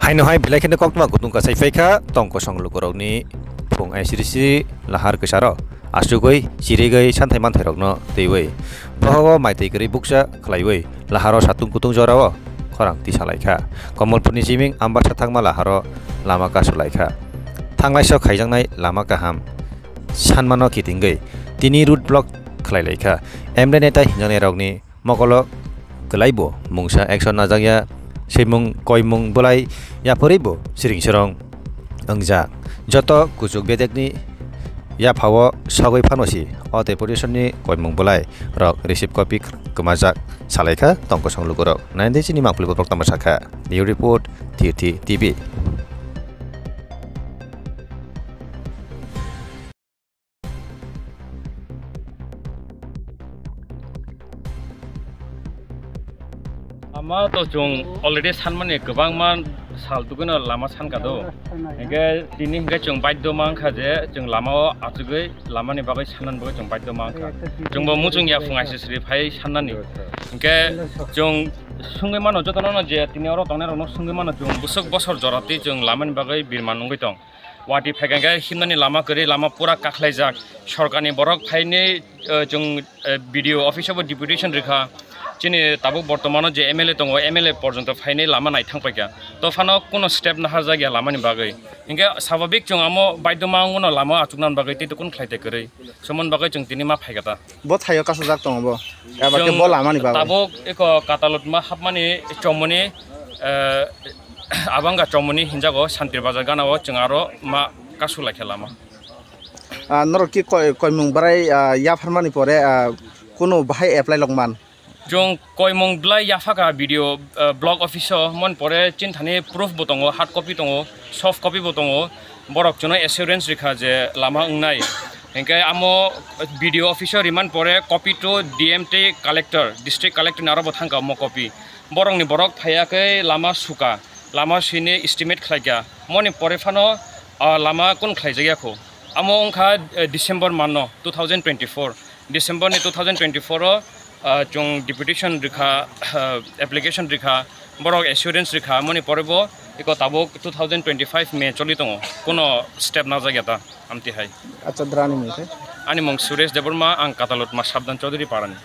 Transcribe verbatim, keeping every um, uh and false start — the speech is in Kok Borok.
Haino hai belai kheno koktma kutung kasai phaikha tong kosong lukurokni phung aisirisi lahar kwcharo asugwi chirigwi santhai manthairokno twiwi bohogo maitwi kwrwi bukcha khlaiwi laharo satung kutung jorao khorang tisalaikha. Komolpurni jiming Ambasa thangma laharo lama kasulaikha. Thanglaisok khaijaknai lama kaham sanmano kitingwi tini road block khlailaikha. M D neta hinjaknairokni mokolo kwlaibo mungsa action najakya, swimung koimung bwlai yapharwibo siring sirong wngjak. Joto kuchuk bedekni yaphao sogwi phano si o deputation ni koimung bwlai rok receive copy kwmajak salaikha tongkosong lukurok. Naidi chini mangpili borok tamo sakha. Bureau Report, Tirthi T V. Lama to chwng already sanmani kwbangma sal tugwino lama sankha do. Hinkhe tini hinkhe chwng baidhyo mankha je chwng lamao achugwi lamani bagwi sannani bagwi chwng baidhyo mankha. Chwngbo muchung ya phung aisisri phai sannani. Hinkhe chwng sungwi mano jotono je tini oro tongnairokno sungwi mano chwng bwswk bosor jora twi chwng lamani bagwi birman wngwi tong. Wati phaikha hinkhe himnani lama kwrwi, lama pura kakhlaijak. Sorkarni borok phainwi, eh, chwng, eh, B D O office-o bo deputation rwkha. Chini tabuk bortomano je M L A tongo, M L A porjonto phainwi lama naithang paikha. To phano kuno step naharjakya lamani bagwi. Hinkhe swabhabik chwng amo baidhyo ma wngmano lama achuknani bagwi tei to kun khlai tei kwrwi. Sumon bagwi chwng tini ma phaikha ta. Bo thaio kasajak tongo bo. Aba khe Chwng bo lamani bagwi. Tabuk eko Katalutma hapmani chomoni, eh, abangga chomoni hinjago Santir Bazar ganao chwng aro ma kasulaikha lama. Ah, norok ki koi-, koimung bwrai, ah, yapharmani pore, ah, kunu bahai apply lokman? Chwng koimung bwlai yaphakha B D O, ah, block office-o, mon pore chinthani proof bo tongo, hard copy tongo, soft copy bo tongo. Borok chwngno assurance rikha je lama wngnai. Hinkhe amo B D O office-o riman pore copy to D M tei collector, district collector ni aro bo thangkha omo copy. Borokni borok phaiya khe lama suka, lama sini estimate khlaikha. Moni pore phano, ah, lama kun khlaijakya kho. Amo wngkha, eh, December manno two thousand twenty-four. December ni two thousand twenty-four o, ah, chwng deputation rikha, ah, application rikha, borok assurance rikha, moni pore bo eko tabuk two thousand twenty-five May choli tongo, kuno step najakya ta amtwi hai. Acha, drani mung khe? Ani mung Suresh Debbarma, ang Katalutma Sabdan Chaudhary Parani.